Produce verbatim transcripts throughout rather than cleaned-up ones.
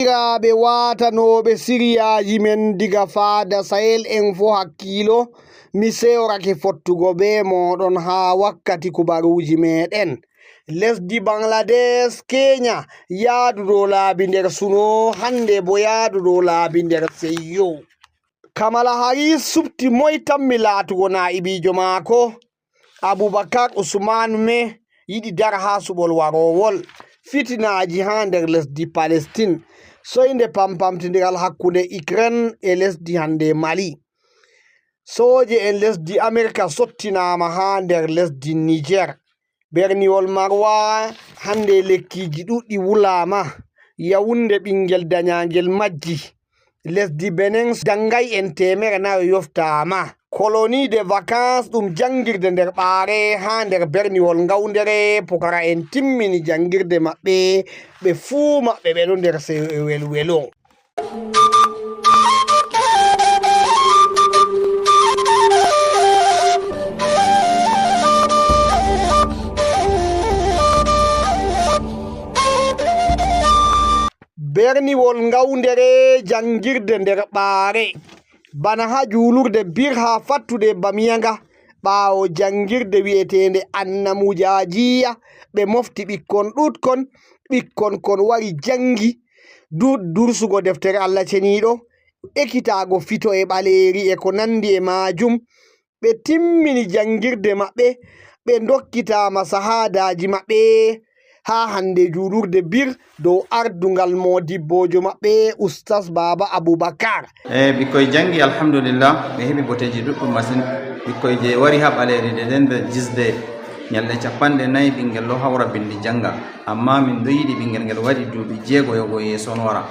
Sakiraaɓe waatanooɓe siriyaaji men diga faada Sahel Info hakkiilo, mi seyorake fottugo bee mooɗon haa wakkati kubaruuji meeɗen. Lesdi Bangladesh, Kenya, yaadu dow laabi nder suno, hannde boo yaadu dow laabi nder seyo. Kamala Harris suɓti moy tammi laatugo naa'ibiijo maako. Abubakar Usman me yiɗi dara haa suɓol waroowol. Fitinaaji haa nder lesdi Palestine. Soynde pampamtindiral hakkunde Ukraine e lesdi hannde Mali. Sooje'en lesdi Amerika sottinaama haa nder lesdi Niger. Berniwol Marwa, hannde lekkiiji ɗuɗɗi wulaama. Yawunde ɓinngel danyaangel majji. Lesdi Benin, danngay'en teemere nayo yoftaama. Colonie de vacances ɗum janngirde nder ɓaare haa nder berniwol Ngawndere. Pukara'en timmini janngirde maɓɓe, ɓe fuu maɓɓe ɓe ɗo nder seyo e welwelo. Berniwol Ngawndere, janngirde nder ɓaare. Bana haa juulurde Bir haa fattude Bamiyanga, ɓaawo janngirde wi'eteende Annamujajiya, ɓe mofti ɓikkon ɗuuɗkon, ɓikkon kon wari janngi, du-, dursugo deftere Allah Ceniiɗo, ekitaago fito e ɓaleeri e ko nanndi e maajum. Ɓe timmini janngirde maɓɓe, ɓe ndokkitaama sahaadaaji maɓɓe haa hannde juulurde Bir dow ardungal moodibboojo maɓɓe, Ustaz Baaba Abubakar. Eey, ɓikkoy janngi, alhamdulillah, ɓe heɓi boteeji ɗuɗɗum masin. Ɓikkoy je wari haa ɓaleeri de nden nder jisde, nyalɗe cappanɗe nayi ɓinngel ɗo hawra binndi jannga. Ammaa min ɗo yiɗi ɓinngel ngel waɗi duuɓi jeego yogo yeeso no wara.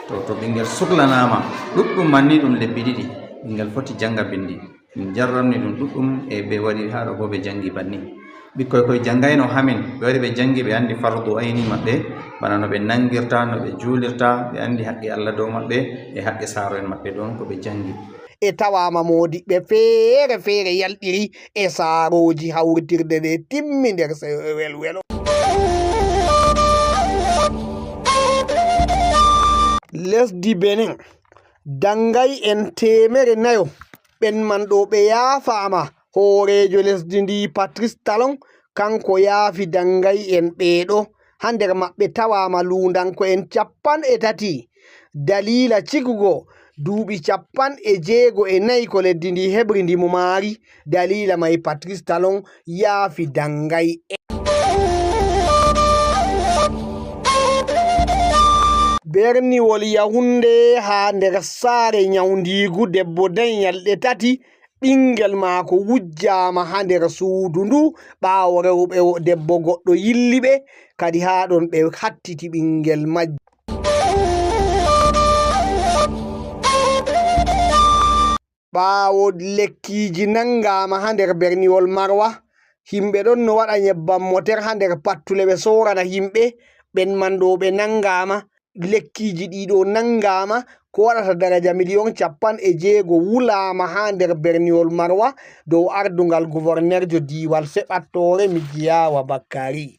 To, to ɓinngel suklanaama ɗuɗɗum man ni ɗum lebbi ɗiɗi, ɓinngel foti jannga binndi. Min jarrabni ɗum ɗuɗɗum e ɓe waɗi haa ɗo boo ɓe janngi banni. Ɓikkoy koy janngayno haa min, ɓe wari ɓe janngi, ɓe anndi fardu ayni maɓɓe, bana no ɓe nangirta, no ɓe juulirta, ɓe anndi haqqe Allah dow maɓɓe e haqqe saaro'en maɓɓe, ɗon ko ɓe janngi. E tawaama moodiɓɓe feere feere yalɗiri e saarooji hawritirde nde timmi nder seyo e welwelo. Lesdi Benin, danngay'en teemere nayo. Ɓen man ɗo ɓe yaafaama. Hooreejo lesdi ndi, Patrice Talon, kanko yaafi danngay'en ɓeeɗo. Haa nder maɓɓe tawaama luundanko'en cappanɗe tati. Daliila cikugo duuɓi cappanɗe jeego e nayi ko lesdi ndi heɓri ndimu maari. Daliila may Patrice Talon yaafi danngay'en. Berniwol Yahunnde, haa nder saare nyawndiigu, debbo dañi nyalɗe tati, ɓinngel maako wujjaama haa nder suudu ndu, ɓaawo rewɓe wo-, debbo goɗɗo yilli ɓe, kadi haa ɗon ɓe hattiti ɓinngel majjo. Ɓaawo lekkiiji nanngaama haa nder berniwol Marwa, yimɓe ɗon no waɗa nyebbam moter haa nder pattule ɓe soorana yimɓe, ɓen man ɗo ɓe nanngaama. Lekkiiji ɗiɗo nanngaama, ko waɗata daraja miliyon cappanɗe jeego wulaama haa nder berniwol Marwa dow ardungal guvornerjo diiwal seɓattoore Mijiyawa Bakari.